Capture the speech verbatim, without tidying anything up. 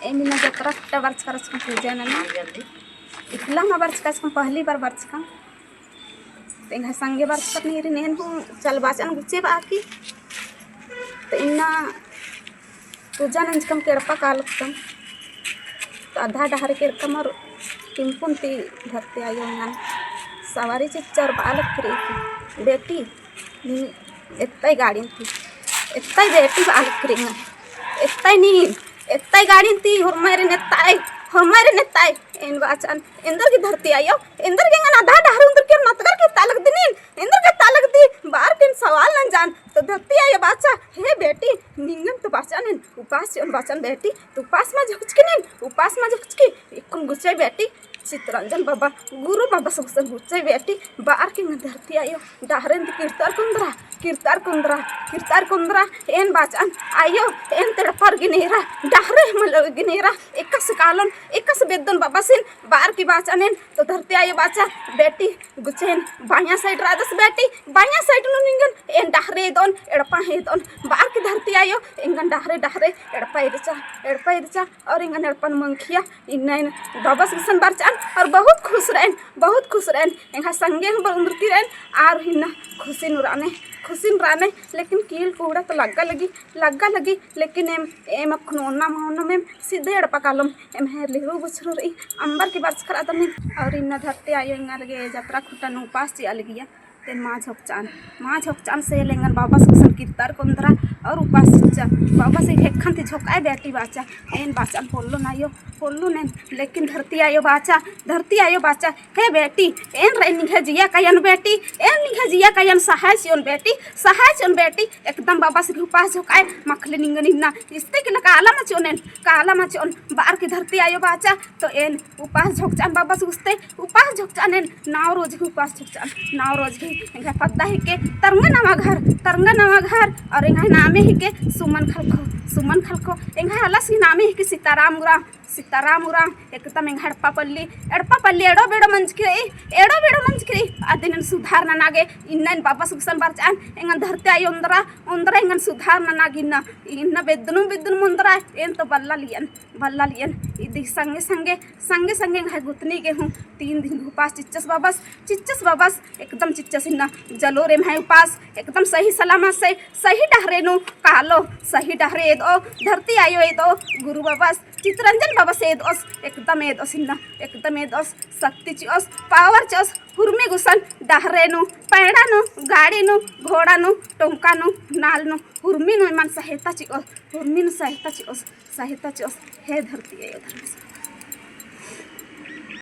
एम इन्ना जतरा खुट्टा बरचका रहचकम पूजा नना। इकला मा बरचका रहचकम, पहली बार बरचकम। तो एंग्है संगे बरचका रअनर, एन हूँ चल बाचन गुचे बआ की। तो इन्ना पूजा नंजकम, एड़पा कालकम। तो आधा डहरे केरकम और टिम्पुन ती धरती आयो एंगन सवारी चिच्चर बआ लगी रई की, बेटी, नीन एत्तई गाड़िन ती, एत्तई बेटी बआ लगी रई एंगन, एत्तई नीन, एत्तई गाड़िन ती, होरमारिन एत्तई, होरमारिन एत्तई, एन बाचन, एन्देरगे धरती आयो, एन्देरगे एंगन आधा डहरे उन्दुरकी नतगर की एत्ता लगदी नीन, एन्देरगे एत्ता लगदी, बअर की एन सवाल नंजान, तो धरती आयो बाचा, हे बेटी, निंगन तो बाचन एन, उपास चिओन बाचन बेटी, तो उपास मा झोकचकी नीन, उपास मा झोकचकी, इक्कुन गुचे बेटी, चितरंजन बाबा, गुरु बाबस गुसन गुचे बेटी, बअर की एंगन धरती आयो, डहरेन ती किर्तार कुन्दरा, किर्तार कुन्दरा, किर्तार कुन्दरा, एन बाचन, आयो, एन तो एड़पा गिनेरा, डहरे मल गिनेरा, एकासे कालोन, एकासे बेद्दोन बाबासिन, बअर की बाचन एन, तो धरती आयो बाचा, बेटी, गुचेन, बायाँ side रअदस बेटी, बायाँ side नू निंगन, एन डहरे एदोन, एड़पा एदोन, बअर की धरती आयो, एंगन डहरे, डहरे, एड़पा एदचा, एड़पा एदचा, और एंगन एड़पन मंखिया, इन्ना एन बाबस गुसन बरचन, और बहुत खुश रअन, बहुत खुश रअन, एंग्है संगे हूँ बरचकी रअन, और इन्ना खुशी नू रअनय, खुशी नू रअनय, लेकिन कील कुहड़ा तो लग्गा लगी, लग्गा लगी, लेकिन एम, एम अक्कुन ओन्ना मा ओन्नम, एम सीधे एड़पा कालोम, एम्है लेहरु बुछरू रई, अम्बर की बरचका रअदम एम, और इन्ना धरती आयो एंगा लगे जतरा खुट्टा नू उपास चिआ लगिया, ते मा झोकचन, मा झोकचन से ले एंगन बाबस गुसन किर्तार कुन्दरा और उपास चिच्चा। बाबस फेखन ती झोकाय बेटी बाचा, एन बाचन पोल्लोन आयो, पोल्लोन एन, लेकिन धरती आयो बाचा, धरती आयो बाचा, हे बेटी, एन रई निंग्है जिया कायन बेटी, एन निंग्है जिया कायन सहाय चिओन बेटी, सहाय चिओन बेटी, एकदम बाबस गे उपास झोकाय, मखले निंगन इन्ना, इस्ते कि ला काला मा चिओन एन, काला मा चिओन, बअर की धरती आयो बाचा, तो एन उपास झोकचन बाबस गुस्ते, उपास झोकचन एन, नौ रोज गे उपास झोकचन, नौ रोज गे एंग्है पद्दा हिके, तरंगा नवा घर, तरंगा नवा घर, और एंग्है नामे हिके सुमन खलखो, सुमन खलखो, एंग्है आलस ही नामे हिके सीताराम उराँव, सीताराम उराँव, एकदम एंग्है एड़पा पल्ली, एड़पा पल्ली एड़ो बेड़ो मंजकी रई, एड़ो बेड़ो मंजकी रई, अदिन एन सुधार नना गे, इन्ना एन बाबस गुसन बरचन, एंगन धरती आयो ओन्दरा, ओन्दरा एंगन सुधार नना गे इन्ना, इन्ना बेद्दनुम बेद्दनुम ओन्दरा, एन तो बल्ला लियन। बल्ला लियन। इदी संगे संगे, संगे संगे एंग्है गुतनी गे हूँ तीन दिन उपास चिच्चस बाबस, चिच्चस बाबस, एकदम चिच्चस इन्ना जलोर एम्है उपास, एकदम सही सलामत से, सही डहरे नू कालो, सही डहरे एदओ, धरती आयो एदओ, गुरु बाबस, चितरंजन बाबस एदओस, एकदम एदओस इन्ना, एकदम एदओस, शक्ति चिओस, power चिओस, हुरमी गुसन डहरे नू, पैड़ा नू, गाड़ी नू, घोड़ा नू, टोंका नू, नाल नू, हुरमी नू एमन सहायता चिओस, हुरमी नू सहायता चिओस। सहायता चिओस, हे धरती आयो धर्मेस।